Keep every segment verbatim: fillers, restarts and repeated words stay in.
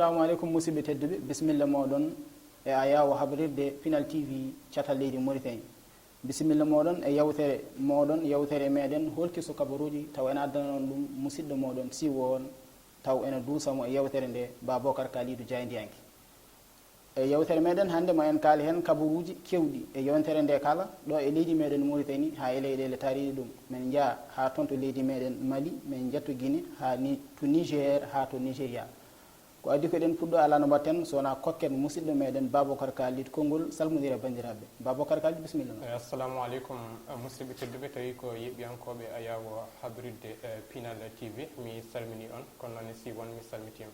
Assalamu aleykum, musidɓe tedduɓe, bisimilla mooɗon e a yaawo habrirde Pinal T V catal leydi Mauritanie. Bisimilla mooɗon e yewtere mooɗon, yewtere meɗen holki so kabaruuji, taw ena addana on ɗum musidɗo mooɗon siwo on, taw ena duusa mo e yewtere nde, Babacar Kalidou Jaayndiyanke. E yewtere meɗen hannde, ma en kaali heen kabaruuji keewɗi e yewtere nde kala, ɗo e leydi meɗen Mauritanie haa e leyɗeele taariiɗe ɗum. Min njaha haa toon to leydi meɗen Mali, min njetto Guinée, haa ni to Niger, haa to Nigeria. Ko adii ko eɗen puɗɗo, alaa no mbaɗten so wonaa kokken musidɗo meɗen Babacar Kalidou konngol, salmondiren e banndiraaɓe. Babacar Kalidou, bisimilla ma. Eh, assalamu aleykum, eh, musidɓe tedduɓe, tawi ko yeɓɓiyankooɓe a yaawo habrirde, eh, Pinal T V, mi salmini on, kono noon si won mi salmitiima.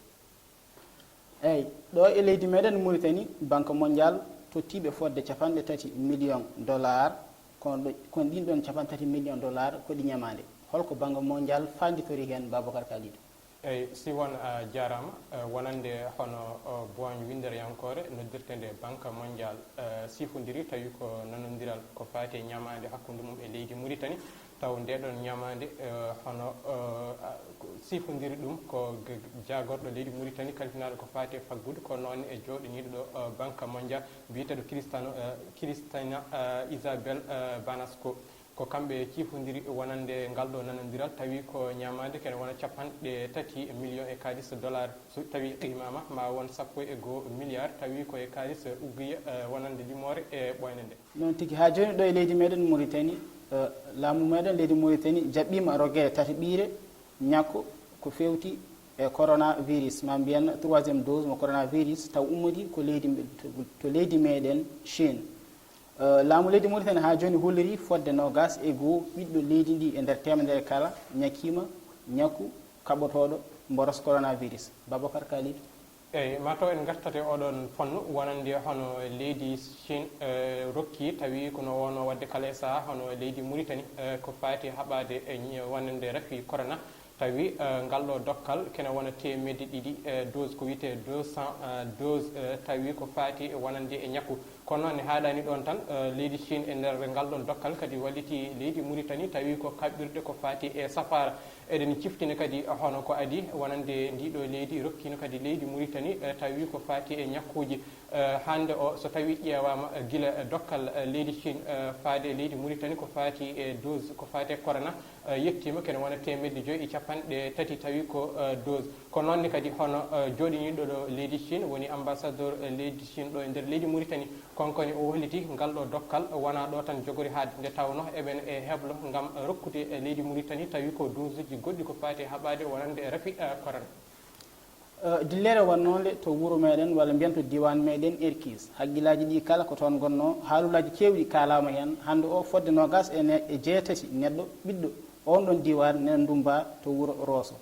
Eyi, ɗo e leydi meɗen Mauritanie, Banque Mondiale tottiiɓe fodde capanɗe tati million dollar, kono ɗo, kono ɗin ɗon capanɗe tati million dollar ko ɗi ñamaande. Holko Banque Mondiale faanditori heen, Babacar Kalidou? Eyi, si won a jaaraama, eh, wonande hono, o, booñ winndereyankoore noddirteende Banque Mondiale, eh, sifondiri tawi ko nanondiral ko faati e ñamaande hakkunde mum e leydi Mauritanie. Taw nde ɗon ñamaande, eh, hono, eh, a, ko sifondiri ɗum ko g-, g-, jaagorɗo leydi Mauritanie kalfinaaɗo ko faati e faggudu, ko noon e jooɗiniiɗo ɗo, eh, Banque Mondiale, biyeteeɗo Cristano, eh, Cristina, eh, Isabel, eh, Banasco. Ko kamɓe cifondiri wonande ngal ɗo nanondiral, tawi ko ñamaande kene wona capanɗe tati million e kaalis dollar, so tawi qiimama ma won sappo e goo milliard, tawi ko e kaalis uggiya, eh, wonande limoore e ɓooyne nde. Noon tigi, haa jooni ɗo e leydi meɗen Mauritanie, eh, laamu meɗen leydi Mauritanie jaɓɓiima rogere tataɓiire ñakko ko feewti e coronavirus, ma mbiyen troisième dose mo coronavirus, taw ummodii ko leydi me-, to, to leydi meɗen Chine. Eh, laamu leydi Mauritanie haa jooni hollirii fodde noogaas e goo ɓiɗɗo leydi ndi e nder teemedere kala ñakkiima ñakku kaɓotooɗo mboros coronavirus. Babacar Kalidou. Eyi, mataw en ngartat e oɗon fannu, wonande hono leydi Chine, eh, rokki, tawi ko no wonno waɗde kala e sahaa, hono leydi Mauritanie, eh, ko faati haɓaade e ñi-, wonande rafi corona, tawi, eh, ngal ɗo dokkal kene wona teemedde ɗiɗi, eh, dose, ko wiyetee deux cents, eh, dose, eh, tawi ko faati wonande e ñakku. Kono noon, ne haaɗaani ɗoon tan, eh, leydi Chine e nder ngal ɗoon dokkal kadi wallitii leydi Mauritanie, tawi ko kaɓɓirɗe ko faati e safaara. Eɗen ciftini kadi hono ko adii wonande ndii ɗoo leydi rokkiino kadi leydi Mauritanie, eh, tawi ko faati e ñakkuuji. Eh, hannde o, so tawii ƴeewaama, eh, gila, eh, dokkal, eh, leydi Chine, eh, faade e leydi Mauritanie ko faati e dose, ko faati e corona, eh, yettiima kene wona teemedde joyi e capanɗe tati tawi ko, eh, dose. Ko noon ne kadi hono, eh, jooɗiniiɗo ɗo leydi Chine woni ambassadeur, eh, leydi Chine ɗo e nder leydi Mauritanie, konkone o holliti ngal ɗo dokkal wonaa ɗo tan jogori haade, nde tawnoo eɓen e heblo ngam rokkude, eh, leydi Mauritanie tawi ko dose uji goɗɗi ko faati e haɓaade wonande e rafi, eh, corona. Eh, dillere wonnoo nde to wuro meɗen, walla mbiyen to diiwaan meɗen Erkis. Hakkillaaji ɗi kala ko toon ngonnoo, haalulaaji keewɗi kaalaama heen. Hannde o fodde noogaas e ne-, e jeetati neɗɗo ɓiɗɗo oon ɗoon diiwaan nena ndumbaa to wuro Rooso.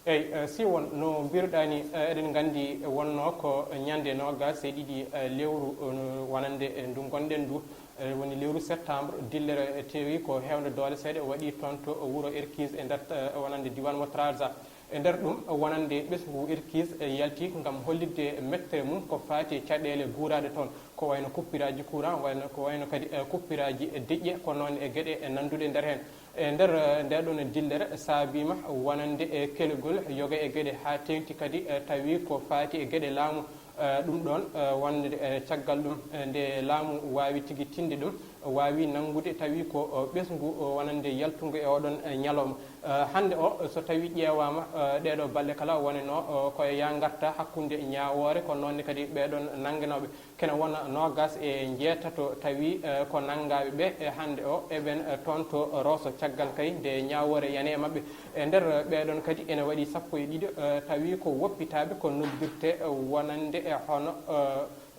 Eyi, eh, si won no mbiruɗaa ni, eh, eɗen nganndi wonnoo ko ñande noogaas e ɗiɗi, eh, lewru, eh, wonande, eh, ndu ngonɗen ndu, eh, woni lewru septembre, dillere, eh, tewi ko heewde doole seeɗa waɗi toon to wuro Erkis e nder, eh, wonande diiwaan mo Trarza. E nder ɗum, wonande ɓesngu Erkis, eh, yalti ngam hollitde mettere mum ko faati e caɗeele guuraaɗe toon, ko wayno kuppiraaji courant, wayno, ko wayno kadi, eh, kuppiraaji, eh, diƴƴe, ko noon e geɗe, eh, nannduɗe nder heen. E nder, eh, nde ɗoon dillere saabiima wonande e kelgol yoga e geɗe haa teeŋti kadi, eh, tawi ko faati e geɗe laamu, eh, ɗum ɗoon, eh, wonde, eh, caggal ɗum, eh, nde laamu waawi tigi tinde ɗum, waawi nanngude tawi ko, eh, ɓesngu, eh, wonande yaltungo e oɗon, eh, ñalawma. Eh, hannde o, so tawi ƴeewaama, eh, ɗeeɗo balɗe kala wonanoo, eh, ko e yaa ngarta hakkunde ñaawoore, ko noon ne kadi ɓeeɗoon nannganooɓe. Kene wona noogaas e njeetato tawi, eh, ko nanngaaɓe ɓe, e hannde o eɓen, eh, toon to Rooso caggal kay nde ñaawoore yani e maɓɓe. E nder, eh, ɓeeɗoon kadi ene waɗi sappo e ɗiɗo, eh, tawi ko woppitaaɓe ko noddurte, eh, wonande e hono, eh,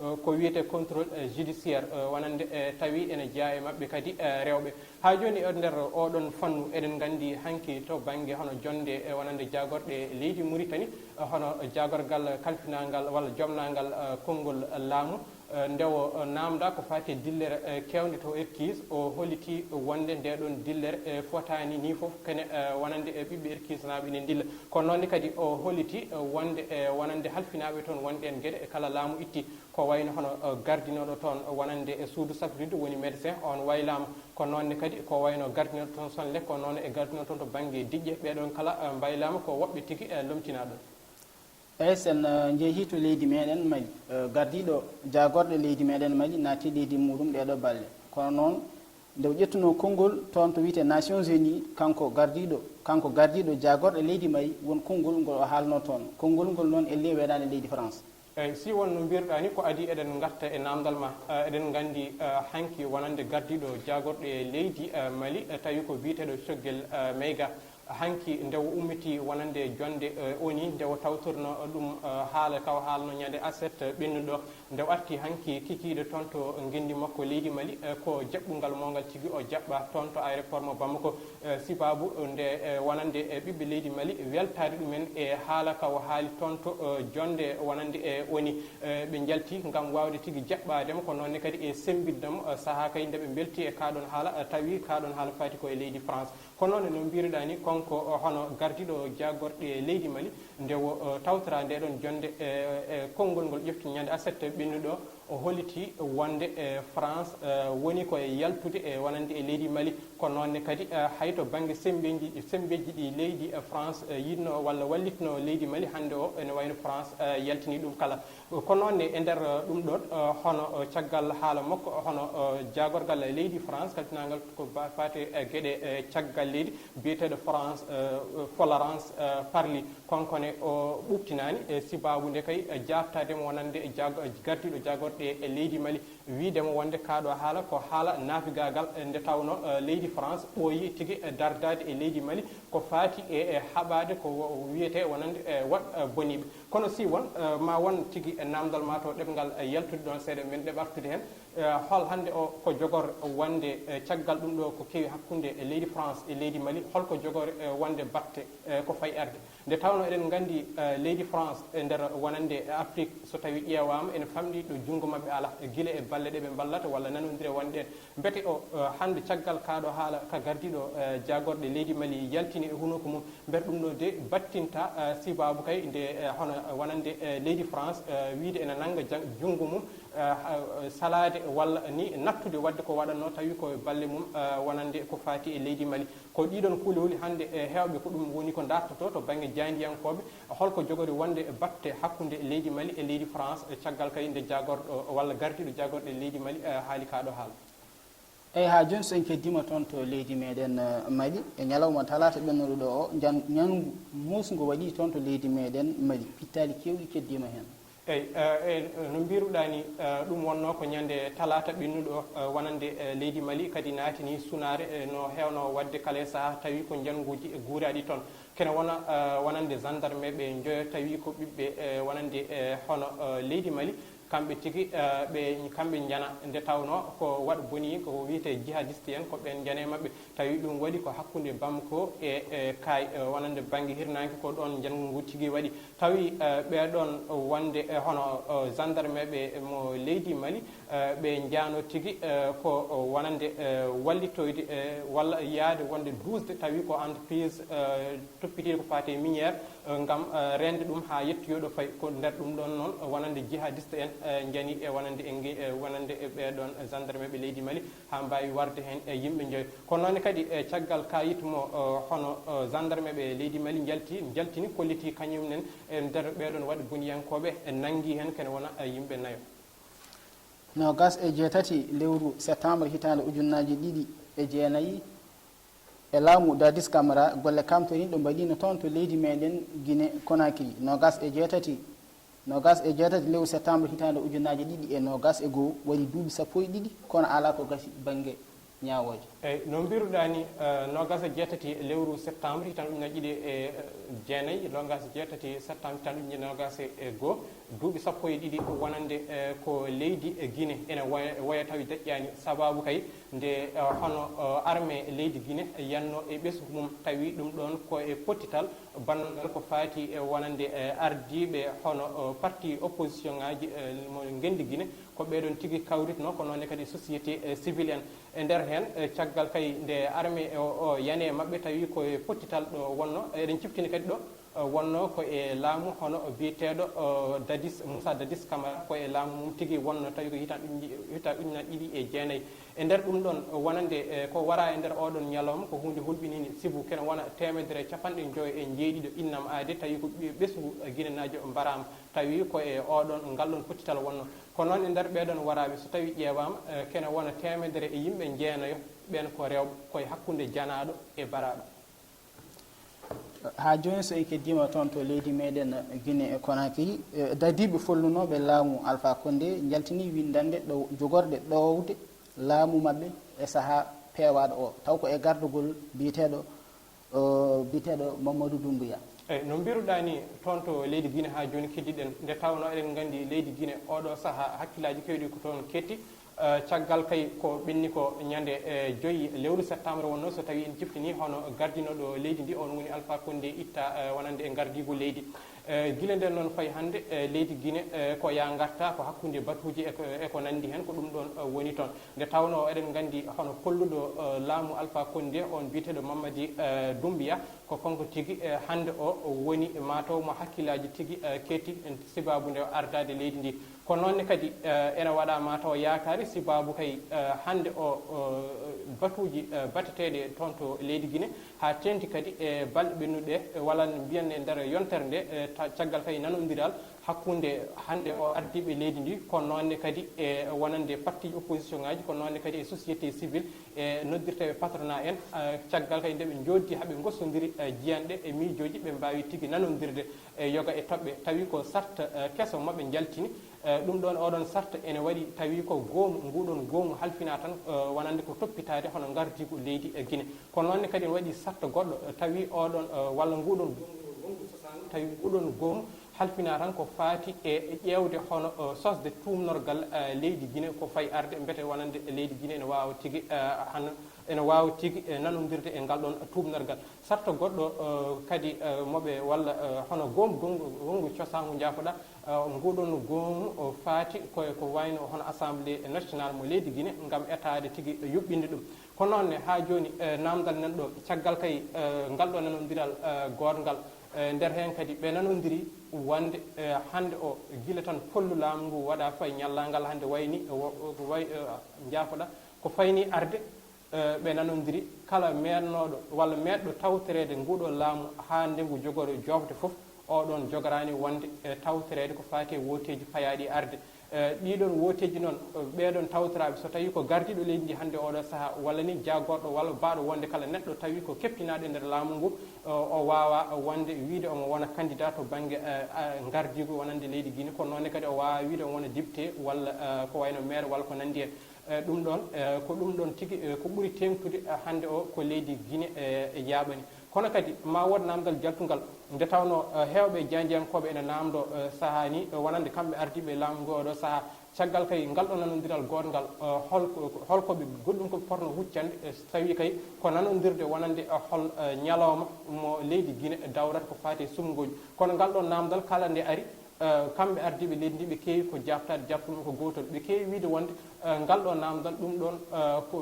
eh, ko wiyetee contrôle, eh, judiciaire, eh, wonande, eh, tawi ene jeyaa e maɓɓe kadi, eh, rewɓe. Haa jooni e nder oɗon fannu, eɗen nganndi hanki to bannge hono jonnde e wonande jaagorɗe leydi Mauritanie, hono jaagorgal kalfinaangal walla jomnaangal, eh, konngol laamu, eh, nde o, eh, naamndaa ko faati e dillere, eh, keewnde to Erkis, o holliti wonde ndee ɗoon dillere, eh, fotaani nii fof kene, eh, wonande, eh, ɓiɓɓe Erkisnaaɓe ene ndilla. Kono noon ne kadi o holliti, eh, wonde, eh, wonande halfinaaɓe toon wonɓe en geɗe e kala laamu itti. Ko wayno hono, eh, gardinooɗo toon wonande e suudu safrirdu woni médecin, oon waylaama. Ko noon ne kadi ko wayno gardinooɗo toon sonle, ko noon e gardinooɗo toon to bannge diƴƴe, ɓeeɗoon kala, eh, mbaylaama ko woɓɓe tigi, eh, lomtinaaɗo. Eyi, sen eh, njehii to leydi meɗen Mali, eh, gardiiɗo jaagorɗe leydi meɗen Mali naati leydi muɗum ɗeeɗo balle. Kono noon, nde o ƴettunoo konngol toon to wiyetee Nations Unies, kanko gardiiɗo, kanko gardiiɗo jaagorɗe leydi Mali, won konngol ngol o haalnoo toon. Konngol ngol noon elli weeɗaani leydi France. Eyi, si won no mbiruɗaa ni, ko adii eɗen ngarta e naamndal ma, eh, eɗen nganndi, eh, hanki wonande gardiiɗo jaagorɗe leydi, eh, Mali, eh, tawi ko biyeteeɗo Choguel, eh, Maïga. Hanki nde o ummitii wonande jonnde, eh, ONU, nde o tawtorno ɗum, eh, haala ka o haalno ñande aset, eh, ɓennuɗo, nde o arti hanki kikiiɗe toon to ngenndi makko leydi Mali, eh, ko jaɓɓungal mo ngal tigi o jaɓɓa toon to aéroport mo Bamako, eh, sibaabu nde, eh, wonande, eh, ɓiɓɓe leydi Mali weltaade ɗumen e haala ka o haali toon to, eh, jonnde wonande e ONU, eh, ɓe njalti ngam waawde tigi jaɓɓaade mo, ko noon ne kadi e semmbinde mo, eh, sahaa kay nde ɓe mbelti e kaa ɗoon haala, eh, tawi kaa ɗoon haala faati ko e leydi France. Kono noon, no mbiruɗaa ni, kanko, o, hono gardiiɗo jaagorɗe leydi Mali, nde o, o, tawtoraa nde ɗoon jonnde, e, e, konngol ngol ƴefti ñande aset ɓennuɗo, o holliti wonde, e, France, e, woni ko e yaltude e wonande e leydi Mali. Kono noon ne kadi, e, hay to bannge semmbeeji, semmbeeji ɗi leydi, e, France, e, yiɗno walla wallitno leydi Mali, hannde o ene wayno France, e, yaltini ɗum kala. Kono noon ne e nder, eh, ɗum ɗoon, eh, hono, eh, caggal haala makko, hono, eh, jaagorgal leydi France, kalfinaangal ko ba-, faati e geɗe, eh, caggal leydi, biyeteeɗo France, eh, Florence, eh, Parly, kanko ne o ɓuuɓtinaani, eh, sibaabu nde kay, eh, jaabtaade mo wonande jaag-, gardiiɗo jaagorɗe e leydi Mali, wiyde mo wonde kaa ɗo haala ko haala naafigaagal, eh, nde tawnoo, eh, leydi France ɓooyi tigi, eh, dardaade e leydi Mali ko faati e, e haɓaade ko wo-, wiyetee wonande, eh, waɗ, eh, boniiɓe. Kono si won, eh, ma won tigi e naamndal ma to ɗemngal, eh, yaltude ɗoon seeɗa, min ɗeɓa artude heen. Eh, hol hannde o ko jogor wonde, eh, caggal ɗum ɗo ko kewi hakkunde e leydi France e leydi Mali, holko jogori, eh, wonde batte, eh, ko fayi arde? Nde tawnoo eɗen nganndi, eh, leydi France e nder wonande e Afrique, so tawi ƴeewaama, ene famɗi ɗo junngo maɓɓe alaa, e gila e balle ɗe ɓe mballata walla nanondire wonɗe en. Mbete o, eh, hannde caggal kaa ɗo haala ka gardiiɗo, eh, jaagorɗe leydi Mali yaltini e hunuko mum, mbete ɗum ɗo de battinta, eh, sibaabu kay nde, eh, hono wonande, eh, leydi France, eh, wiyde ene nannga jang-, junngo mum, eh, ha-, eh, salaade walla ni nattude waɗde ko waɗatnoo tawi ko e balle mum, eh, wonande ko faati e leydi Mali. Ko ɗiɗon kuulehuli hannde, eh, heewɓe ko ɗum woni ko ndartotoo to bannge jaayndiyankooɓe. Holko jogori wonde batte hakkunde leydi Mali e leydi France, eh, caggal kay nde jaagorɗo walla gardiiɗo jaagorɗe leydi Mali, eh, haali kaa ɗo haala? Eyi, haa jooni, so en keddiima toon to leydi meɗen, eh, Mali, e ñalawma talaata ɓennuɗo ɗo o, jan-, ñalngu muusngu waɗi toon to leydi meɗen Mali. Pittaali keewɗi keddiima heen. Eyi, eh, eh, no mbiruɗaa ni, eh, ɗum wonnoo ko ñande talaata ɓennuɗo o, eh, wonande, eh, leydi Mali, kadi naatini sunaare, eh, no heewnoo waɗde kala e sahaa, tawi ko njannguuji e guuraaɗi toon. Kene wona, eh, wonande gendarme ɓe njoyo, tawi ko ɓiɓɓe, eh, wonande, eh, hono, eh, leydi Mali. Kamɓe tigi, eh, ɓe, kamɓe njana, nde tawnoo ko waɗ boni, ko wiyetee jihadiste en, ko ɓeen njana e maɓɓe. Tawi ɗum waɗi ko hakkunde Bamako e, e Kay, eh, wonande bannge hirnaange, ko ɗoon njanngu ngu tigi waɗi. Tawi, eh, ɓee ɗoon wonde, eh, hono, eh, gendarme ɓe mo leydi Mali, eh, ɓe njaano tigi, eh, ko wonande, eh, wallitoyde, eh, walla yaade wonde duusde, tawi ko entreprise, eh, toppitiiɗo ko faati e minière, eh, ngam, eh, reende ɗum haa yettoyoo ɗo fayi. Ko nder ɗum ɗoon noon, eh, wonande jihadiste en, eh, njani e wonande e nge-, eh, wonande e ɓee ɗoon, eh, gendarme ɓe leydi Mali haa mbaawi warde heen e yimɓe njoyo. Kono noon kadi, e caggal kayit mo, eh, hono, eh, gendarme ɓe leydi Mali njalti, njaltini, kolliti kañum nen e nder ɓee ɗoon waɗ boniyankooɓe, e nanngi heen kene wona, eh, yimɓe nayo. Noogas e jeetati lewru septembre hitaande ujunnaaji ɗiɗi e jeenayi, e laamu Dadis Camara, golle kamtoriiɗo mbaɗiino toon to leydi meɗen Guinée Conakry. Noogas e jeetati, noogas e jeetati lewru septembre hitaande ujunnaaji ɗiɗi e noogas e goo, waɗi duuɓi sappo e ɗiɗi, kono alaa ko gasi bannge ñaawooje. Eyi, no mbiruɗaa ni, eh, noogas e jeetati lewru septembre hitaande ujunnaaji ɗiɗi e, eh, jeenayi, noogas e jeetati septembre hitaande ujunnaaji noogas e goo, duuɓi sappo e ɗiɗi wonande, eh, ko leydi, eh, Guinée ene waya, waya tawi daƴƴaani. Sabaabu kay nde, eh, hono, eh, armée leydi Guinée yanno e ɓesngu mum, tawi ɗum ɗoon ko e pottital banngal ko faati e wonande, eh, ardiiɓe hono, eh, parti opposition ngaaji, eh, mo ngenndi Guinée, ko ɓee ɗoon tigi kawritnoo, ko noon ne kadi société, eh, civile en. E nder heen, eh, caggal kay nde armée o, o yani e maɓɓe, tawi ko e pottital ɗo wonno, eɗen ciftini kadi ɗo, wonnoo ko e laamu hono biyeteeɗo Dadis, Moussa Dadis Camara, ko e laamu mum tigi wonnoo, tawi ko hitan ujunnaji ɗiɗi e jeenayi. E nder ɗum ɗon, wonande e ko wara e nder oɗon ñalawma, ko huunde hulɓininde, sibu kene wona teemedere e capanɗe joyo e jeeɗiɗo innam aade, tawi ko ɓesngu Ginenaajo mbaraama, tawi ko e oɗon, ngal ɗon pottital wonnoo. Ko noon e nder ɓeeɗon waraaɓe, so tawi ƴeewaama, kene wona teemedere e yimɓe jeenayo, ɓeen ko rewɓe, ko e hakkunde janaaɗo e baraaɗo. Haa jooni, so en keddiima toon to leydi meeɗen Guinée Conakry, dadiiɓe follunooɓe laamu Alpha Condé njaltinii winndannde ɗo jogorɗe ɗowde laamu maɓɓe e sahaa peewaaɗo o, taw ko e gardagol biyeteeɗo biyeteeɗo Mamadou Doumbouya. Eyi, no mbiruɗaa nii, toon to leydi Guinée haa jooni keddiɗen, nde tawnoo eɗen nganndi leydi Guinée ooɗoo sahaa hakkillaaji keewɗi ko toon ketti. Caggal kay ko ɓenni ko ñande joyi lewru septembre wonnoo, so tawii en ciftinii, hono gardinooɗo leydi ndi, oon woni Alpha Condé, ittaa wonande e ngardiigu leydi. Gila ndeen noon fayi hannde, leydi Guinée ko yaa ngarta ko hakkunde batuuji e ko nanndi heen, ko ɗum ɗoon woni toon. Nde tawnoo eɗen nganndi, hono kolluɗo laamu Alpha Condé oon, biyeteeɗo Mamadi Doumbouya, ko kanko tigi hannde o woni mataw mo hakkillaaji tigi ketti, sibaabu nde ardaade leydi ndi. Ko noon ne kadi ene waɗa mataw yaakaare, sibaabu kay hannde o batuuji bateteeɗe toon to leydi Guinée, haa teeŋti kadi e balɗe ɓennuɗe, walla mbiyen e nder yontere nde, caggal kay nanondiral hakkunde hannde o ardiiɓe leydi ndi, ko noon ne kadi e wonande partiiji opposition ngaaji, ko noon ne kadi e société civile, e noddirteeɓe patronat en, caggal kay nde ɓe njooddii haa ɓe ngosondiri jiyanɗe e miijooji, ɓe mbaawi tigi nanondirde e yoga e toɓɓe, tawi ko sarta keso maɓɓe njaltini. Ɗum ɗoon, oɗon sarta ene waɗi tawi ko goomu, nguɗon goomu halfina tan wonande ko toppitaade hono ngardiigu leydi e Guinée. Kono noon ne kadi ene waɗi sarta goɗɗo tawi oɗon walla nguɗon goomu, tawi nguɗon goomu halfina tan ko faati e ƴeewde hono sosde tuumnorgal leydi Guinée ko fayi arde, mbete wonande leydi Guinée ene waawa tigi han ene waawa tigi nanondirde e ngal ɗoon tuumnorgal. Sarta goɗɗo kadi moɓe walla hono goomu gonngu gonngu cosaangu njaafoɗa, nguɗon goomu faati koye ko wayno hono Assemblée nationale mo leydi Guinée ngam etaade tigi yuɓɓinde ɗum. Kono noon ne, haa jooni, naamndal nan ɗo, caggal kay ngal ɗo nanondiral gootngal, nder heen kadi ɓe nanondiri wonde hannde o, gila tan pollu laamu ngu waɗa fayi ñallal ngal hannde wayni, way, njaafoɗa, ko fayni arde, ɓe nanondiri kala meeɗnooɗo walla meeɗɗo tawtoreede nguɗo laamu haa nde ngu jogori joofde fof, oɗon jogoraani wonde tawtoreede ko faati e wooteeji payaaɗi arde. Ɗiɗon wooteeji noon, ɓeeɗon tawtoraaɓe, so tawii ko gardiiɗo leydi ndi hannde oɗo sahaa, walla ni jaagorɗo walla baaɗo wonde kala neɗɗo tawi ko keptinaaɗo e nder laamu ngu, o waawa wonde wiyde omo wona candidat to bannge ngardiigu wonande leydi Guinée, kono noon ne kadi o waawa wiyde omo wona député walla ko wayno maire walla ko nanndi heen. Ɗum ɗoon, ko ɗum ɗoon tigi ko ɓuri teeŋtude hannde o ko leydi Guinée yaaɓani. Kono kadi ma wood naamndal jaltungal, nde tawnoo heewɓe e jaayndiyankooɓe ene naamndoo sahaa ni wonande kamɓe ardiiɓe laamu ngu oɗo sahaa, caggal kay ngal ɗo nanondiral gootngal, hol ko ɓe goɗɗum ko ɓe potno huccande, so tawii kay ko nanondirde wonande hol ñalawma mo leydi Guinée dawrata ko faati e suɓngooji. Kono ngal ɗo naamndal kala nde ari, kamɓe ardiiɓe leydi ndi ɓe keewi ko jaabtaade jaabtu mum ko gootol. Ɓe keewi wiyde wonde ngal ɗo naamndal ɗum ɗoon ko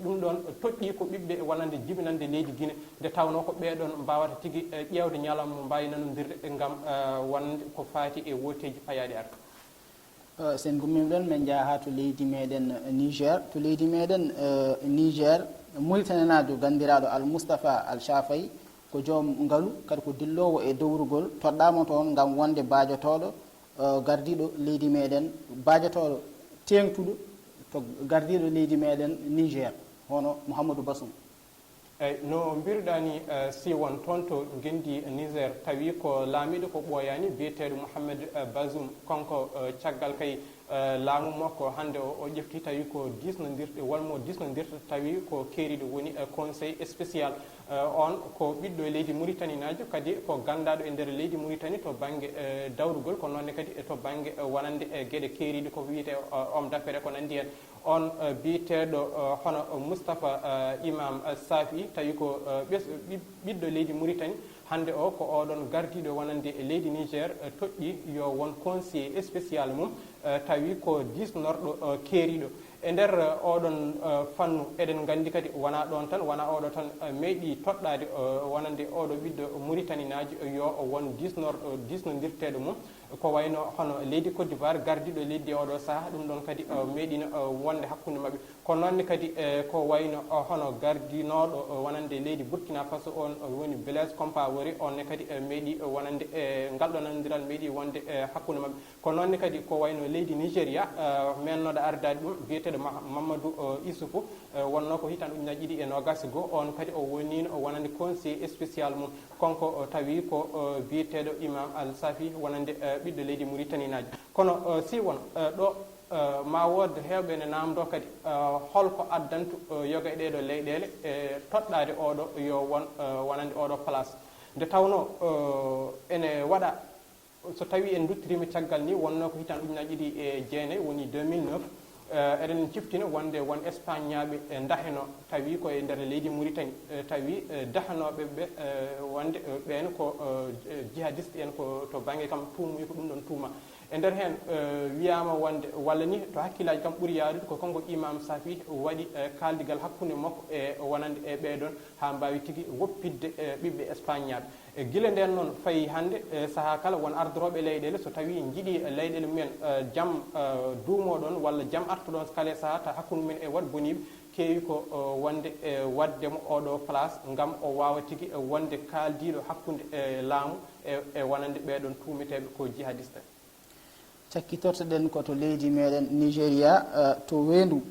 ɗum ɗoon toɗɗii ko ɓiɓɓe wonande jibinande leydi Guinée, nde tawnoo ko ɓeeɗoon mbaawata tigi ƴeewde ñalawma mo mbaawi nanondirde ngam wonde ko faati e wooteeji payaaɗi arde. So en ngummiima ɗoon, min njaha haa to leydi meeɗen Niger. To leydi meeɗen Niger, Muritaninaajo ganndiraaɗo Al Mustapha Al Shafay ko joom ngalu, kadi ko dilloowo e dowrugol, toɗɗaama toon ngam wonde baajotooɗo gardiiɗo leydi meeɗen, baajotooɗo teeŋtuɗo to gardiiɗo leydi meeɗen Niger, hono Mouhamadou Bassoum. Eyi, no mbiruɗaa ni, Siwon, toon to ngenndi Niger, tawi ko laamiiɗo ko ɓooyaani, biyeteeɗo Mohamed Bazoum, kanko caggal kay laamu makko hannde o, o ƴefti tawi ko diisnondirɗe, won mo diisnondirta tawi ko keeriiɗo woni Conseil spécial. On ko ɓiɗɗo leydi Muritaninaajo, kadi ko ganndaaɗo e nder leydi Muritani to bannge dawrugol, ko noon ne kadi e to bannge wonande e geɗe keeriiɗe ko wiyetee homme d'affaires e ko nanndi heen. On biyeteeɗo hono Moustapha Imam Safi, tawi ko ɓiɗɗo leydi Muritani, hannde o ko oɗon gardiiɗo wonande e leydi Niger toɗɗii yo won conseiller spécial mum, tawi ko diisnorɗo keeriiɗo. E nder oɗon fannu, eɗen nganndi kadi wonaa ɗoon tan, wonaa oɗo tan meeɗi toɗɗaade wonande oɗo ɓiɗɗo Muritaninaajo yo o won diisnorɗo diisnondirteeɗo mum, ko wayno hono leydi Côte d'Ivoire gardiiɗo leydi e oɗo sahaa, ɗum ɗoon kadi meeɗino wonde hakkunde maɓɓe. Ko noon ne kadi ko wayno hono gardinooɗo wonande leydi Burkina Faso, oon woni Blaise Compaoré, oon ne kadi meeɗi wonande e ngal ɗo nanondiral meeɗi wonde hakkunde maɓɓe. Ko noon ne kadi ko wayno leydi Nigeria, meennooɗo ardaade ɗum biyeteeɗo Mahamadou Issoufou, wonnoo ko hitaande ujunnaji ɗiɗi e noogaas e goo, oon kadi o woniino wonande conseiller spécial mum. Kanko tawi ko biyeteeɗo Imam Al Safi wonande ɓiɗɗo leydi Muritaninaajo. Kono si won ɗo ma wood heewɓe ne naamndoo kadi holko addantu yoga e ɗeeɗo leyɗeele e toɗɗaade oɗo yo won wonande oɗo place. Nde tawnoo ene waɗa, so tawii en nduttiriima caggal ni, wonnoo ko hitaande ujunnaji ɗiɗi e jeenayi, woni deux mille neuf, eɗen ciftina wonde won Espagnaaɓe e ndaheno, tawi ko e nder leydi Muritani, tawi dahanooɓe ɓe wonde ɓeen ko jihadiste en, ko to bannge kam tuumuyi ko ɗum ɗoon tuuma. E nder heen wiyaama wonde, walla ni to hakkillaaji kam ɓuri yaadude, ko kanko Imam Safi waɗi kaaldigal hakkunde makko e wonande e ɓee ɗoon haa mbaawi tigi woppitde ɓiɓɓe Espagnaaɓe. E gila ndeen noon fayi hannde, e sahaa kala won ardorooɓe leyɗeele, so tawii njiɗi leyɗeele mumen jam duumoo ɗoon walla jam arto ɗoon kala e sahaa ta hakkunde mumen e waɗ boniiɓe, keewi ko wonde e waɗde mo oɗo place ngam o waawa tigi wonde kaaldiiɗo hakkunde e laamu e e wonande ɓee ɗoon tuumeteeɓe ko jihadiste. Cakkitortoɗen ko to leydi meɗen Nigeria, to weendu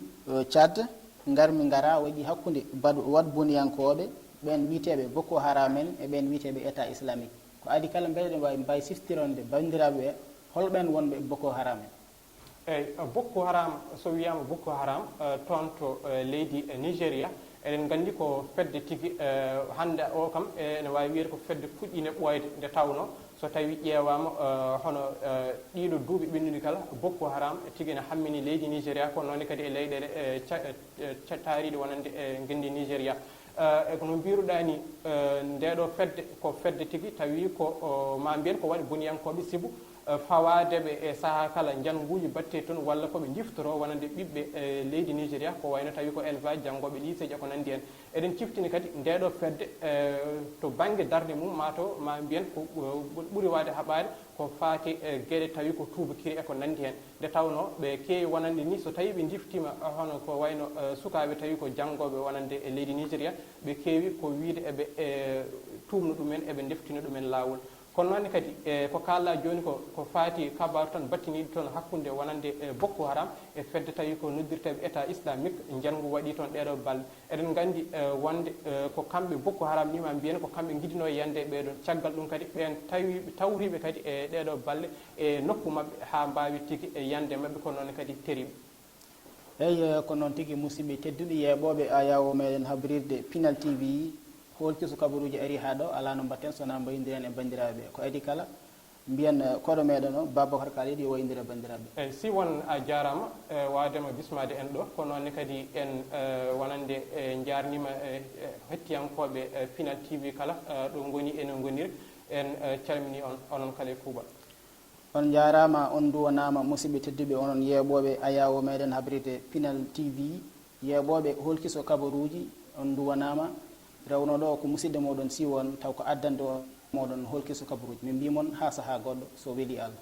Tchad, ngarmi ngara waɗi hakkunde waɗboniyankooɓe ɓeen wiyeteeɓe Boko Haram en e ɓeen wiyeteeɓe État Islamique. Ko adii kala mbele eɗen waawi mbaawi siftironde banndiraaɓe ɓe hol ɓeen wonɓe Boko Haram en? Eey, Boko Haram, so wiyaama Boko Haram toon to leydi Nigeria, eɗen nganndi ko fedde tigi, hannde o kam ene waawi wiyeede ko fedde fuɗɗiinde ɓooyde nde tawnoo so tawii ƴeewaama hono ɗiiɗo duuɓi ɓennuɗi kala, Boko Haram tigi ene hammini leydi Nigeria, ko noon kadi e leyɗeele taariiɗe wonande e ngenndi Nigeria. E ko no mbiiruɗaa ni, ndeeɗo fedde ko fedde tigi tawi ko ma mbiyen ko waɗi boniyankooɓe sibu fawaade ɓe e sahaa kala njannguuji baɗteeɗi toon walla ko ɓe njiftoroo wonande ɓiɓɓe leydi Nigeria, ko wayno tawi ko élevage, janngooɓe liiseeji e ko nanndi heen. Eɗen ciftini kadi ndeeɗo fedde to bannge darnde mum, maa taw ma mbiyen ko ɓuri waawde haɓaade ko faati e geɗe tawi ko tuubakiri e ko nanndi heen. Nde tawnoo ɓe keewi wonande ni so tawii ɓe njiftiima hono ko wayno sukaaɓe tawi ko janngooɓe wonande e leydi Nigeria, ɓe keewi ko wiyde eɓe tuubno ɗumen, eɓe ndeftina ɗumen laawol. Kono noon kadi e ko kaalɗaa jooni ko, ko faati kabaaru tan battiniiɗo toon hakkunde wonande e Boko Haram e fedde tawi ko noddirteeɓe État Islamique, njanngu waɗi toon ɗeeɗoo balɗe. Eɗen nganndi wonde ko kamɓe Boko Haram ni ma mbiyen ko kamɓe ngiɗinoo yande e ɓeeɗoon. Caggal ɗum kadi ɓeen tawi tawriiɓe kadi e ɗeeɗoo balɗe e nokku maɓɓe haa mbaawi tigi e yande maɓɓe, kono noon kadi teriiɓe. Eey, ko noon tigi, musidɓe tedduɓe yeeɓooɓe ayaawo meɗen habrirde Pinal T V, hoolkiso kabaruuji ari haa ɗo, alaa no mbaɗten so wonaa mbayindiren e banndiraaɓe ɓe. Ko adii kala, mbiyen koɗo meɗen o, Babacar Kalidou, yo wayindir e banndiraaɓe ɓe. Eey, si won a jaaraama e waawde ma bismaade en ɗo, ko noon ne kadi en wonande e njaarniima e hettiyankooɓe Pinal T V kala ɗo ngoni e no ngoniri, en calminii on, onon kala e kuuɓal. On njaaraama, on nduwanaama, musidɓe tedduɓe, onon yeeɓooɓe ayaawo meɗen habrirde Pinal T V, yeeɓooɓe hoolkiso kabaruuji, on nduwanaama. Rewnooɗo o ko musidɗo mooɗon Siwon, taw ko addanɗo mooɗon hoolkiso kabaruuji. Min mbii mon haa sahaa goɗɗo, so welii Allah.